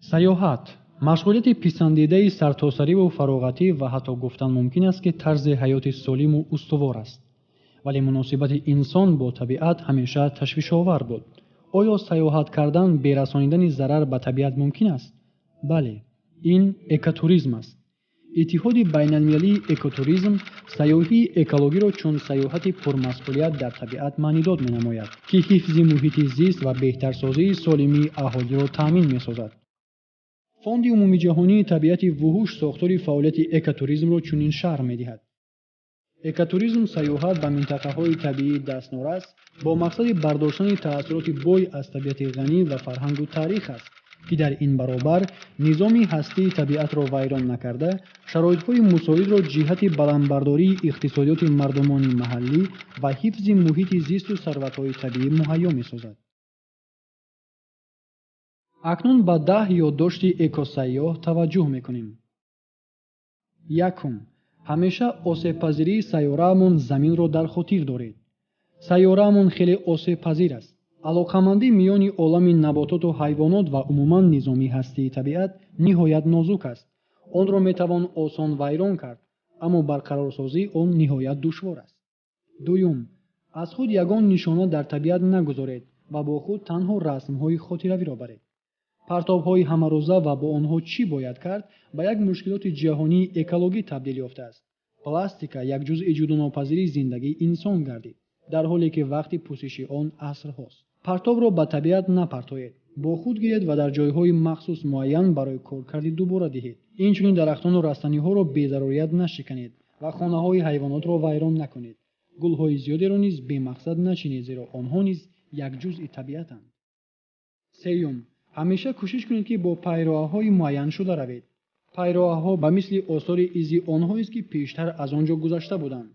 Сайёҳат машғулияти писандидаи сартосариву фароғатӣ ва ҳатто гуфтан мумкин аст, ки тарзи ҳаёти солиму устувор аст. Вале муносибати инсон бо табиат ҳамеша ташвишовар буд. Оё сайёҳат кардан бе расонидани зарар ба табиат мумкин аст? Бале, ин экотуризм аст. Иттиҳоди байналмилалии экотуризм сайёҳии экологиро чун сайёҳати пурмасъулият дар табиат маънидод менамояд, ки ҳифзи муҳити зист ва беҳтарсозии солимии аҳолиро таъмин месозад. Фонди умумиҷаҳонии табиати вуҳуш сохтори фаъолияти экотуризмро чунин шарҳ медиҳад. Экотуризм сайёҳат ба минтақаҳои табиии дастнорас бо мақсади бардоштани таассуроти бой аз табиати ғанӣ ва фарҳангу таърих аст, ки дар ин баробар низоми ҳастии табиатро вайрон накарда, шароитҳои мусоидро ҷиҳати баландбардории иқтисодиёти мардумони маҳаллӣ ва ҳифзи муҳити зисту сарватҳои табиӣ муҳайё месозад. Акнун ба 10 ёддошти экосайёҳ таваҷҷӯҳ мекунем. Якум. Ҳамеша осебпазирии сайёраамон Заминро дар хотир доред. Сайёраамон хеле осебпазир аст. Алоқамандӣ миёни олами набототу ҳайвонот ва умуман низоми ҳастии табиат ниҳоят нозук аст. Онро метавон осон вайрон кард, аммо барқарорсозии он ниҳоят душвор аст. Дуюм. Аз худ ягон нишона дар табиат нагузоред ва бо худ танҳо расмҳои хотиравиро баред. Партобҳои ҳамарӯза ва бо онҳо чӣ бояд кард ба як мушкилоти ҷаҳонии экологӣ табдил ёфтааст. Пластика як ҷузъи ҷудонопазири зиндагии инсон гардид, дар ҳоле ки вақти пусиши он асрҳост. Партобро ба табиат напартоед, бо худ гиред ва дар ҷойҳои махсус муайян барои коркарди дубора диҳед. Инчунин дарахтону растаниҳоро безарурият нашиканед ва хонаҳои ҳайвонотро вайрон накунед. Гулҳои зиёдеро низ бемақсад начинед, зеро онҳо низ як ҷузъи табиатанд. Сеюм. Ҳамеша кӯшиш кунед, ки бо пайроҳаҳои муайяншуда равед. Пайроҳаҳо ба мисли осори изи онҳоест, ки пештар аз он ҷо гузашта буданд.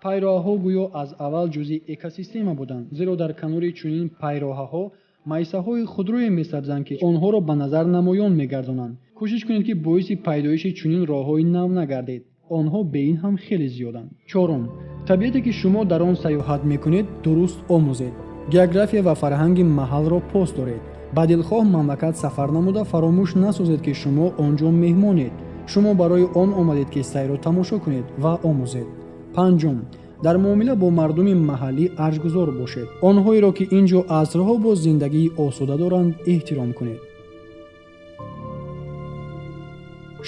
Пайроҳаҳо гӯё аз аввал ҷузъи экосистема буданд, зеро дар канори чунин пайроҳаҳо майсаҳои худрӯе месабзанд, ки онҳоро ба назар намоён мегардонанд. Кӯшиш кунед, ки боиси пайдоиши чунин роҳҳои нав нагардед. Онҳо бе ин ҳам хеле зиёданд. Чорум. Табиате, ки шумо дар он сайёҳат мекунед, дуруст омӯзед. География ва фарҳанги маҳалро пос доред. Ба дилхоҳ мамлакат сафар намуда фаромӯш насозед, ки шумо он ҷо меҳмонед. Шумо барои он омадед, ки сайру тамошо кунед ва омӯзед. Панҷум. Дар муомила бо мардуми маҳаллӣ арҷгузор бошед. Онҳоеро, ки ин ҷо асрҳо боз зиндагии осуда доранд, эҳтиром кунед.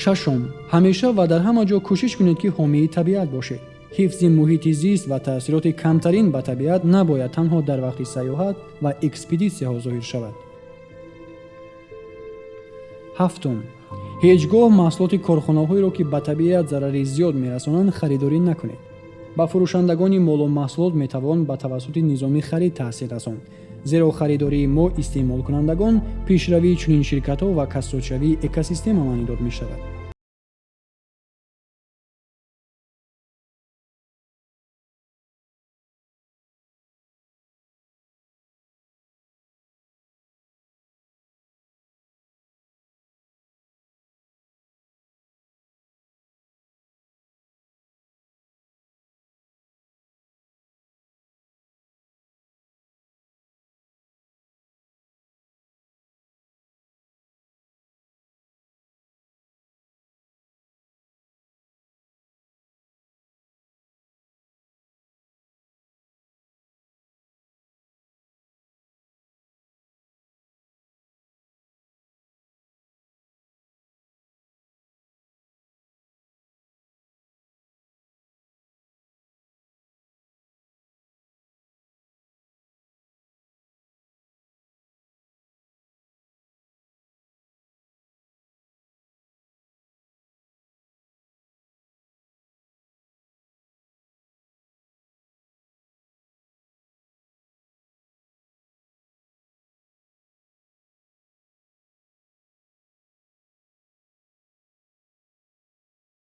Шашум. Ҳамеша ва дар ҳама ҷо кӯшиш кунед, ки ҳомии табиат бошед. Ҳифзи муҳити зист ва таъсироти камтарин ба табиат набояд танҳо дар вақти сайёҳат ва экспедитсияҳо зоҳир шавад. Ҳафтум. Ҳеҷ гоҳ маҳсулоти корхонаҳоеро, ки ба табиат зарари зиёд мерасонанд, харидорӣ накунед. Ба фурӯшандагони молу маҳсулот метавон ба тавассути низоми харид таъсир расонд, зеро харидории мо истеъмолкунандагон пешравии чунин ширкатҳо ва касодшавии экосистема маънидод мешавад.